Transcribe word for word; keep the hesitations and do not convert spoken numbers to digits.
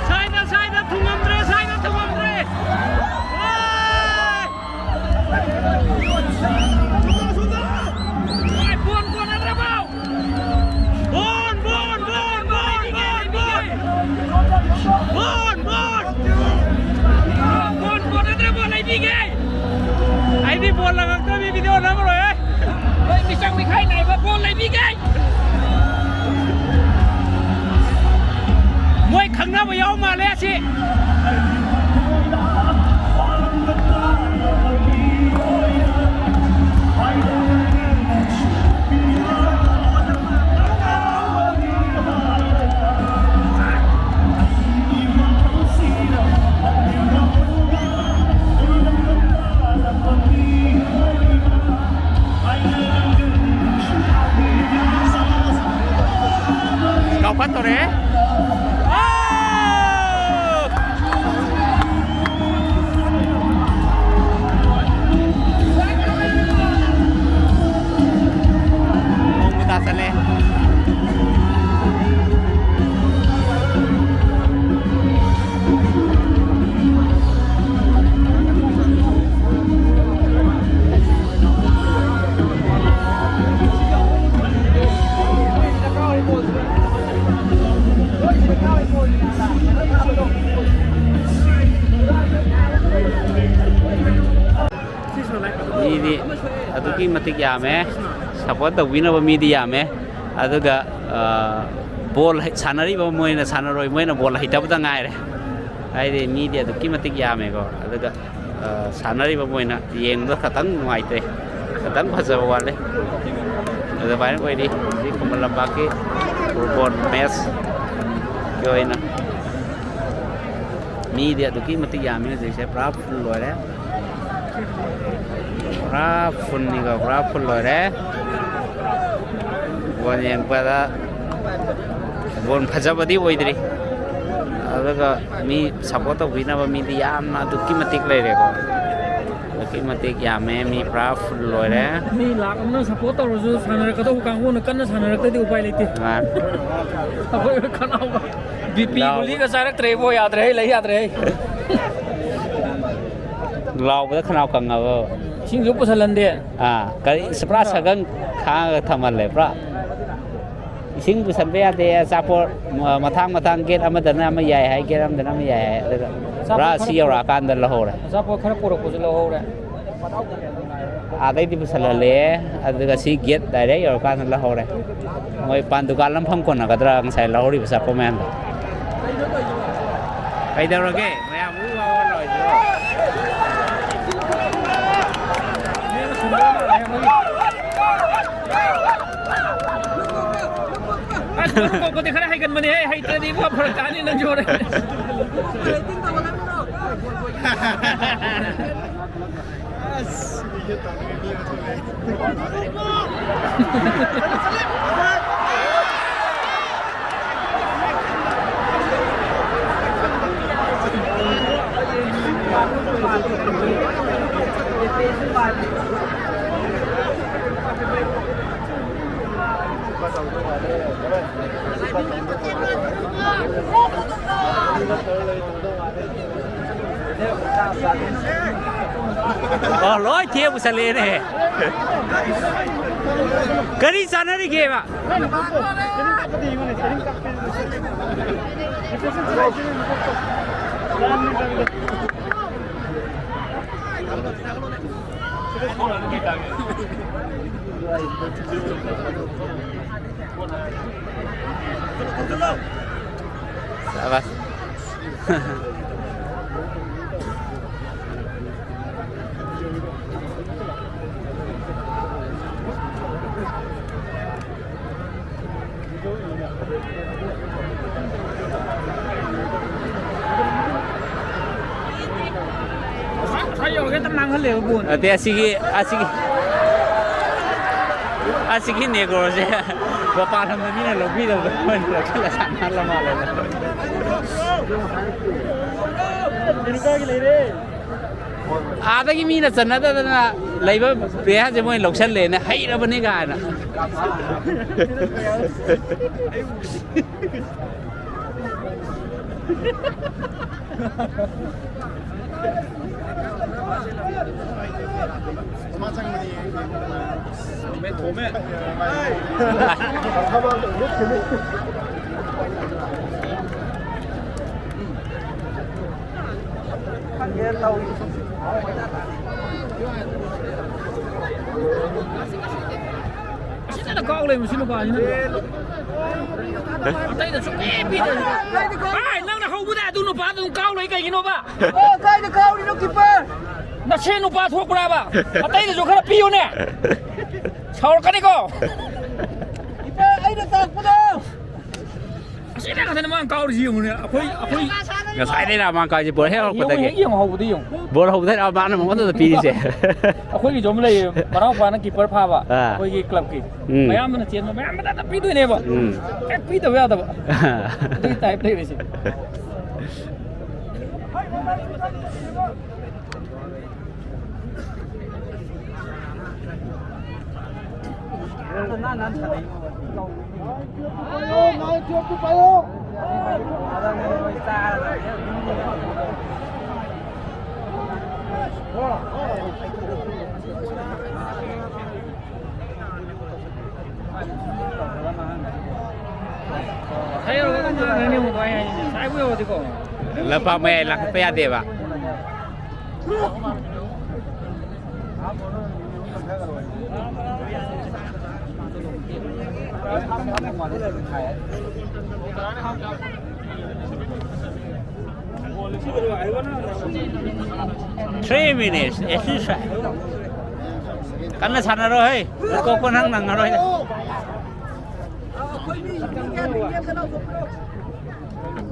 ꯁꯥꯏꯗ, ꯁꯥꯏꯗ ꯊꯨꯡꯉꯝꯗ꯭ꯔꯦ, ꯁꯥꯏꯗ ꯊꯨꯡꯉꯝꯗ꯭ꯔꯦ꯫ ꯑꯦ! ꯕꯣꯟ ꯀꯣꯟꯅꯗ꯭ꯔꯕꯣ? ꯕꯣꯟ, ꯕꯣꯟ, ꯕꯣꯟ, ꯕꯣꯟ, ꯕꯣꯟ, ꯕꯣꯟ! ꯕꯣꯟ, ꯕꯣꯟ! ꯕꯣꯟ ꯀꯣꯟꯅꯗ꯭ꯔꯕꯣ? ꯂꯩꯕꯤꯒꯦ! ꯑꯩꯗꯤ ꯕꯣꯜ ꯂꯪꯉꯛꯇ꯭ꯔꯗꯤ ꯚꯤꯗꯤꯑꯣ ꯅꯝꯃꯔꯣꯏꯍꯦ꯫ ꯅꯣꯏ ꯃꯤꯆꯪ ꯃꯤꯈꯥꯏ ꯅꯥꯏꯕ ꯕꯣꯜ ꯂꯩꯕꯤꯒꯦ! ꯃꯣꯏ ꯈꯪꯅꯕ ꯌꯥꯎ ꯃꯥꯜꯂꯦ ꯑꯁꯤ꯫ ꯐꯠꯇꯣꯔꯦ꯫ ꯅꯣꯡꯕꯨ ꯇꯥꯁꯜꯂꯦ꯫ ꯃꯤꯗꯤ ꯑꯗꯨꯛꯀꯤ ꯃꯇꯤꯛ ꯌꯥꯝꯃꯦ, ꯁꯞꯄꯣꯔꯠ ꯇꯧꯕꯤꯅꯕ ꯃꯤꯗꯤ ꯌꯥꯝꯃꯦ꯫ ꯑꯗꯨꯒ, ꯑ, ꯕꯣꯜ ꯍꯩ-, ꯁꯥꯟꯅꯔꯤꯕ ꯃꯣꯏꯅ ꯁꯥꯟꯅꯔꯣꯏ, ꯃꯣꯏꯅ ꯕꯣꯜ ꯍꯩꯇꯕꯗ ꯉꯥꯏꯔꯦ꯫ ꯍꯥꯏꯗꯤ ꯃꯤꯗꯤ ꯑꯗꯨꯛꯀꯤ ꯃꯇꯤꯛ ꯌꯥꯝꯃꯦꯀꯣ꯫ ꯑꯗꯨꯒ, ꯑ, ꯁꯥꯟꯅꯔꯤꯕ ꯃꯣꯏꯅ ꯌꯦꯡꯕꯗ ꯈꯇꯪ ꯅꯨꯡꯉꯥꯏꯇꯦ, ꯈꯇꯪ ꯐꯖꯕ ꯋꯥꯠꯂꯦ꯫ ꯑꯗꯨꯃꯥꯏꯅ ꯑꯣꯏꯔꯤ ꯍꯧꯖꯤꯛ ꯈꯨꯃꯟ ꯂꯝꯄꯥꯛꯀꯤ ꯐꯨꯠꯕꯣꯜ ꯃꯦꯠꯁꯀꯤ ꯑꯣꯏꯅ꯫ ꯃꯤꯗꯤ ꯑꯗꯨꯛꯀꯤ ꯃꯇꯤꯛ ꯌꯥꯝꯃꯤ ꯍꯧꯖꯤꯛꯁꯦ, ꯄꯨꯔꯥ ꯐꯨꯜ ꯑꯣꯏꯔꯦ꯫ ꯄꯨꯔꯥ ꯐꯨꯜꯅꯤꯀꯣ, ꯄꯨꯔꯥ ꯐꯨꯜ ꯑꯣꯏꯔꯦ꯫ ꯕꯣꯜ ꯌꯦꯡꯕꯗ ꯕꯣꯜ ꯐꯖꯕꯗꯤ ꯑꯣꯏꯗ꯭ꯔꯤ, ꯑꯗꯨꯒ ꯃꯤ ꯁꯞꯄꯣꯔꯠ ꯇꯧꯕꯤꯅꯕ ꯃꯤꯗꯤ ꯌꯥꯝꯅ ꯑꯗꯨꯛꯀꯤ ꯃꯇꯤꯛ ꯂꯩꯔꯦꯀꯣ꯫ ꯑꯗꯨꯛꯀꯤ ꯃꯇꯤꯛ ꯌꯥꯝꯃꯦ, ꯃꯤ ꯄꯨꯔꯥ ꯐꯨꯜ ꯑꯣꯏꯔꯦ꯫ ꯃꯤ ꯂꯥꯛ ꯑꯃꯅ ꯁꯞꯄꯣꯔꯠ ꯇꯧꯔꯁꯨ ꯁꯥꯟꯅꯔꯛꯀꯗꯧꯕ ꯀꯥꯡꯕꯨꯅ ꯀꯟꯅ ꯁꯥꯟꯅꯔꯛꯇ꯭ꯔꯗꯤ ꯎꯄꯥꯏ ꯂꯩꯇꯦ꯫ ꯃꯥꯅꯤ꯫ ꯑꯩꯈꯣꯏ ꯈꯅꯥꯎ ꯕꯤ ꯄꯤ ꯂꯥꯎ꯫ ꯒꯨꯂꯤꯒ ꯆꯥꯔꯛꯇ꯭ꯔꯦ ꯏꯕꯣ, ꯌꯥꯗ꯭ꯔꯦ, ꯂꯩ ꯌꯥꯗ꯭ꯔꯦ꯫ ꯂꯥꯎꯕꯗ ꯈꯅꯥꯎ ꯀꯪꯉꯕ? ꯏꯁꯤꯡꯁꯨ ꯄꯨꯁꯜꯍꯟꯗꯦ꯫ ꯑꯥ, ꯀꯔꯤ, ꯄꯨꯔꯥ ꯁꯒꯪ ꯈꯥꯡꯉꯒ ꯊꯝꯍꯜꯂꯦ ꯄꯨꯔꯥ꯫ ꯏꯁꯤꯡ ꯄꯨꯁꯟꯕ ꯌꯥꯗꯦ, ꯑꯆꯥꯄꯣꯠ ꯃ-, ꯃꯊꯥꯡ ꯃꯊꯥꯡ, ꯒꯦꯠ ꯑꯃꯗꯅ ꯑꯃ ꯌꯥꯏ ꯍꯥꯏ, ꯒꯦꯠ ꯑꯃꯗꯅ ꯑꯃ ꯌꯥꯏ ꯍꯥꯏ, ꯑꯗꯨꯒ ꯄꯨꯔꯥ ꯑꯆꯥꯄꯣꯠ ꯁꯤ ꯈꯔ ꯌꯧꯔꯛꯑꯀꯥꯟꯗ ꯂꯧꯍꯧꯔꯦ꯫ ꯑꯆꯥꯄꯣꯠ ꯈꯔ ꯄꯨꯔꯛꯄꯁꯨ ꯂꯧꯍꯧꯔꯦ꯫ ꯑꯥꯗꯩꯗꯤ ꯄꯨꯁꯜꯍꯜꯂꯦ, ꯑꯗꯨꯒ ꯁꯤ ꯒꯦꯠ ꯗꯥꯏꯔꯦꯛ ꯌꯧꯔꯀꯥꯟꯗ ꯂꯧꯍꯧꯔꯦ꯫ ꯃꯣꯏ ꯄꯥꯟ ꯗꯨꯀꯥꯟ ꯑꯃ ꯐꯝ ꯀꯣꯟꯅꯒꯗ꯭ꯔꯥ ꯉꯁꯥꯏ ꯂꯧꯍꯧꯔꯤꯕ ꯑꯆꯥꯄꯣꯠ ꯃꯌꯥꯝꯗꯣ꯫ ꯀꯩꯗꯧꯔꯒꯦ? ꯃꯌꯥꯝ ꯎ ꯋꯥ ꯋꯥ ꯂꯥꯎꯔꯤꯁꯤꯕꯣ? ꯑꯁ, ꯃꯔꯨꯞ ꯀꯧꯕꯗꯤ ꯈꯔ ꯍꯩꯒꯟꯕꯅꯦꯍꯦ, ꯍꯩꯇ꯭ꯔꯗꯤ ꯏꯕꯨꯡꯉꯣ ꯐꯔꯛ ꯇꯥꯅꯤ ꯅꯪꯁꯨ ꯍꯣꯔꯦꯟ꯫ ꯑꯁ, ꯁꯤꯒꯦ ꯇꯧꯔꯦ, ꯃꯤ ꯑꯃꯁꯨ ꯂꯩ꯫ ꯑꯣ, ꯂꯣꯏ ꯊꯦꯛ ꯄꯨꯁꯜꯂꯛꯑꯦꯅꯦ꯫ ꯀꯔꯤ ꯆꯥꯟꯅꯔꯤꯒꯦꯕ? ꯁꯥꯕꯥꯁ꯫ ꯉꯁꯥꯏ ꯌꯧꯔꯒ ꯍꯦꯛꯇ ꯃꯥꯡꯍꯜꯂꯦꯕ ꯕꯣꯟ꯫ ꯅꯠꯇꯦ, ꯑꯁꯤꯒꯤ, ꯑꯁꯤꯒꯤ, ꯑꯁꯤꯒꯤ ꯅꯦꯒ꯭ꯔꯣꯁꯦ ꯃꯄꯥꯟ ꯂꯝꯗ ꯃꯤꯅ ꯂꯧꯕꯤꯗꯕꯗꯣ ꯃꯣꯏꯅ ꯂꯧꯁꯤꯜꯂ ꯁꯥꯟꯅꯍꯜꯂ ꯃꯥꯜꯂꯦ꯫ ꯑꯃꯦꯔꯤꯀꯥꯒꯤ ꯂꯩꯔꯦ꯫ ꯑꯥꯗꯒꯤ ꯃꯤꯅ ꯆꯟꯅꯗꯗꯅ ꯂꯩꯕ ꯄ꯭ꯂꯦꯌꯥꯔꯁꯦ ꯃꯣꯏ ꯂꯧꯁꯜꯂꯦꯅ ꯍꯩꯔꯕꯅꯤ ꯀꯥꯏꯅ꯫ ꯈꯪꯗꯦ ꯇꯧꯔꯤꯁꯦ꯫ ꯑꯁꯤꯗꯅ ꯀꯥꯎ ꯂꯩꯕ ꯁꯤ ꯅꯨꯄꯥꯁꯤꯅ꯫ ꯑꯇꯩꯗ ꯁꯨꯡꯄꯤ ꯄꯤꯗꯦ꯫ ꯚꯥꯏ, ꯅꯪꯅ ꯍꯧꯕꯗ ꯑꯗꯨ ꯅꯨꯄꯥꯗꯨ ꯑꯗꯨꯝ ꯀꯥꯎ ꯂꯩ ꯀꯩꯒꯤꯅꯣꯕ? ꯑꯣ, ꯀꯥꯏꯗ ꯀꯥꯎꯔꯤꯅꯣ, ꯀꯤꯄꯔ? ꯅꯁꯦꯟ ꯅꯨꯄꯥ ꯊꯣꯛꯄ꯭ꯔꯥꯕ? ꯑꯇꯩꯗꯁꯨ ꯈꯔ ꯄꯤꯌꯨꯅꯦ꯫ ꯁꯥꯎꯔꯛꯀꯅꯤꯀꯣ꯫ ꯀꯤꯄꯔ, ꯑꯩꯅ ꯇꯥꯛꯄꯗꯣ꯫ ꯑꯁꯤꯗ ꯉꯥꯛꯇꯅꯦ ꯃꯥꯅ ꯀꯥꯎꯔꯤꯁꯤ ꯌꯦꯡꯉꯨꯅꯦ꯫ ꯑꯩꯈꯣꯏ, ꯑꯩꯈꯣꯏ ꯉꯁꯥꯏꯗꯩ ꯃꯥ ꯀꯥꯎꯔꯤꯁꯦ ꯕꯣꯜ ꯍꯦꯛ ꯌꯦꯡꯉꯨ, ꯍꯧꯔꯛꯄꯗꯒꯤ꯫ ꯍꯦꯛ ꯌꯦꯡꯉꯨ, ꯍꯧꯕꯗ ꯌꯦꯡꯉꯨ꯫ ꯕꯣꯜ ꯍꯧꯕꯗꯩ ꯃꯥꯅ ꯃꯉꯣꯟꯗ ꯄꯤꯔꯤꯁꯦ꯫ ꯑꯩꯈꯣꯏꯒꯤꯁꯨ ꯑꯃ ꯂꯩꯌꯦ, ꯃꯅꯥꯎꯄꯥꯅ ꯀꯤꯄꯔ ꯐꯥꯕ, ꯑꯥ꯫ ꯑꯩꯈꯣꯏꯒꯤ ꯀ꯭ꯂꯕꯀꯤ꯫ ꯎꯝ꯫ ꯃꯌꯥꯝꯕꯅ ꯆꯦꯟꯕ, ꯃꯌꯥꯝꯕꯗ ꯄꯤꯗꯣꯏꯅꯦꯕ꯫ ꯎꯝ꯫ ꯍꯦꯛ ꯄꯤꯗꯕ ꯌꯥꯗꯕ꯫ ꯑꯗꯨꯒꯤ ꯇꯥꯏꯞ ꯂꯩꯔꯤꯁꯦ꯫ ꯂꯝꯄꯥꯛ ꯃꯌꯥꯏ ꯂꯥꯡꯈꯠꯄ ꯌꯥꯗꯦꯕ꯫ Three minutes exercise. ꯀꯟꯅ ꯁꯥꯟꯅꯔꯣ ꯍꯦ꯫ ꯀꯣꯛꯄ ꯅꯪ ꯅꯪꯉꯔꯣꯏ꯫